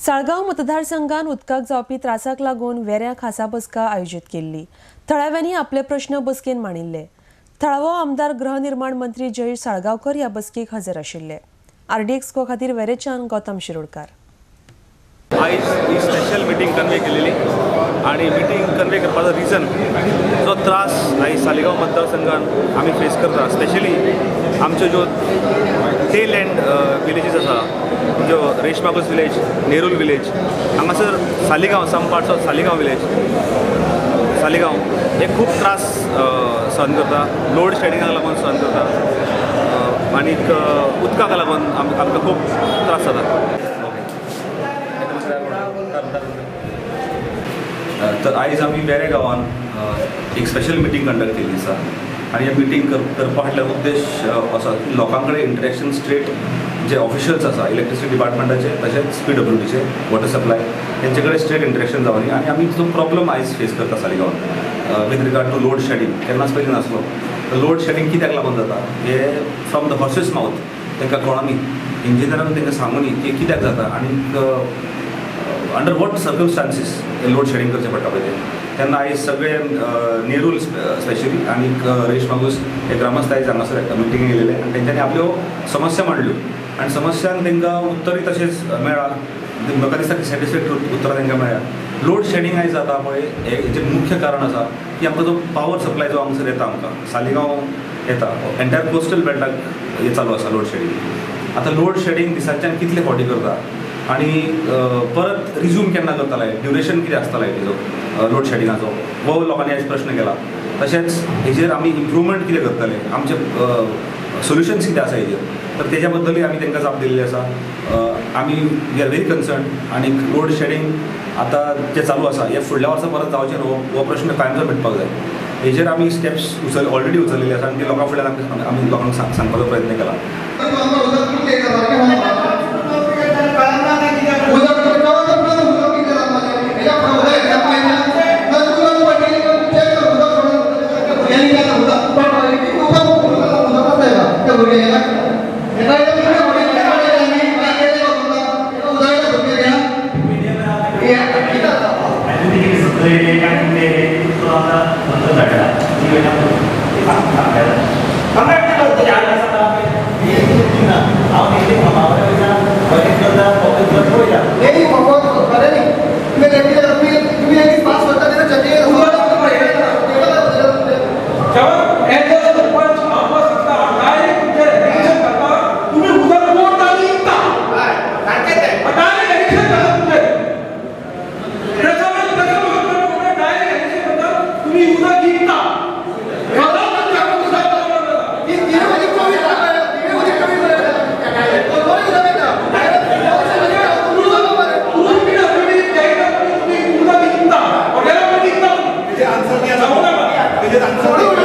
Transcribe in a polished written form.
साळगांव मतदारसंघात उदकाक जावपी त्रासाक लागून वेऱ्यां खासा बसका आयोजीत केल्ली. थळाव्यांनी आपले प्रश्न बसकेन मांडिल्ले. थळावो आमदार गृहनिर्माण मंत्री जयेश साळगांवकर ह्या बसकेक हजर आशिल्ले. आरडीएक्स को खातीर वेरेच्यान गौतम शिरोडकार. आयज ही स्पेशल मिटींग कन्वे केलेली आणि मिटींग कन्वे करपाचो रिजन जो त्रास आयज सालिगांव मतदारसंघान आमी फेस करता, स्पेशली आमच्यो ज्यो टेल एंड विलेजीस आसा, ज्यो रेशमागूस विलेज, नेरूल विलेज, हांगासर Saligao, some parts of Saligao village, Saligao हे खूब त्रास सहन करता. लोड शेडिंगाक लागून सहन करता आनीक उदकाक लागून आमकां खूब त्रास जाता. तर आयज आमी वेरें गांवान एक स्पेशल मिटींग कंडक्ट केल्ली आसा आनी ह्या मिटींग करपा फाटल्यान उद्देश असो की लोकां कडेन इंटरेक्शन स्ट्रेट जे ऑफिशियल्स आसा इलेक्ट्रिसिटी डिपार्टमेंटाचे तशेंच पीडब्ल्यूडीचे वॉटर सप्लाय तेंचे कडेन स्ट्रेट इंटरेक्शन जावनी आनी आमी जो प्रॉब्लम आयज फेस करता सालिगांवान with regard to load shedding केन्नाच पयलीं नासलो. लोड शेडींग कित्याक लागून जाता हें फ्रॉम the horses mouth तांकां कळनी, इंजिनियरांक तांकां सांगूनी की कित्याक जाता आनी अंडर what circumstances हे लोड शेडींग करचें पडटा पळय तें. तेन्ना आयज सगळे नेरूल स्पेशली आनीक रेशमागूस हे ग्रामस्थ आयज हांगासर मिटिंगेक येयलेले आनी तेंच्यांनी आपल्यो समस्या मांडल्यो आनी समस्यांक तांकां उत्तरूय तशेंच मेळ्ळा. म्हाका दिसता की सॅटिस्फॅक्टरी उतरां तांकां मेळ्ळ्या. लोड शेडींग आयज जाता पळय हेचें मुख्य कारण आसा की आमकां जो पावर सप्लाय जो हांगासर येता आमकां सालिगांव येता एंटायर कोस्टल बेल्टाक हें चालू आसा लोड शेडींग. आतां लोड शेडींग दिसाच्यान कितले फावटी करता आनी परत रिज्यूम केन्ना करता लायट, ड्युरेशन कितें आसता लायटीचो लोड शेडिंगाचो हो लोकांनी आयज प्रश्न केला. तशेंच हेजेर आमी इम्प्रूवमेंट कितें करतले, आमचे सोल्युशन्स कितें आसा हेजेर, तर तेज्या बद्दलूय आमी तांकां जाप दिल्ली आसा. आमी we are very concern आनी लोड शेडींग आतां जें चालू आसा हें फुडल्या वर्सा परत जावचें न्हू हो प्रश्न कायमचो मिटपाक जाय. हेजेर आमी स्टेप्स ऑलरेडी उचललेले आसा आनी ते लोकां फुडल्यान आमी लोकांक सांगपाचो प्रयत्न केला. आन्सर